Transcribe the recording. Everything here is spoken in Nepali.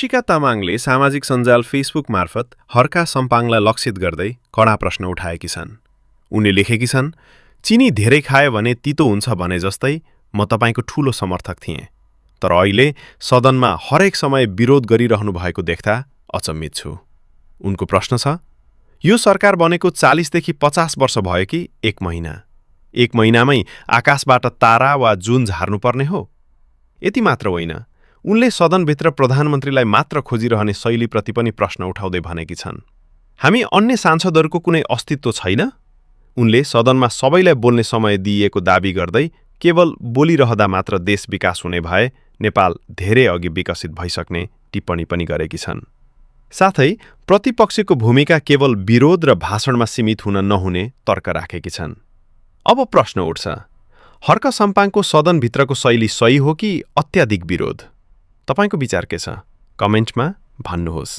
हर्षिका तामाङले सामाजिक सञ्जाल फेसबुक मार्फत हर्का सम्पाङलाई लक्षित गर्दै कडा प्रश्न उठाएकी छन्। उनले लेखेकी छन्, चिनी धेरै खायो भने तितो हुन्छ भने जस्तै म तपाईको ठूलो समर्थक थिएँ, तर अहिले सदनमा हरेक समय विरोध गरिरहनु भएको देख्दा अचम्मित छु। उनको प्रश्न छ, यो सरकार बनेको 40 देखि 50 वर्ष भयो कि 1 महिना? 1 महिनामै आकाशबाट तारा वा जुन झार्नुपर्ने हो? यति मात्र होइन, उनले सदनभित्र प्रधानमन्त्रीलाई मात्र खोजिरहने शैलीप्रति पनि प्रश्न उठाउँदै भनेकी छन्। हामी अन्य सांसदहरूको कुनै अस्तित्व छैन? उनले सदनमा सबैलाई बोल्ने समय दिइएको दाबी गर्दै केवल बोलिरहँदा मात्र देश विकास हुने भए नेपाल धेरै अघि विकसित भइसक्ने टिप्पणी पनि गरेकी छन्। साथै प्रतिपक्षको भूमिका केवल विरोध र भाषणमा सीमित हुन नहुने तर्क राखेकी छन्। अब प्रश्न उठ्छ, हर्क सम्पाङको सदनभित्रको शैली सही हो कि अत्याधिक विरोध? तपाईको विचार के छ? कमेन्टमा भन्नुहोस्।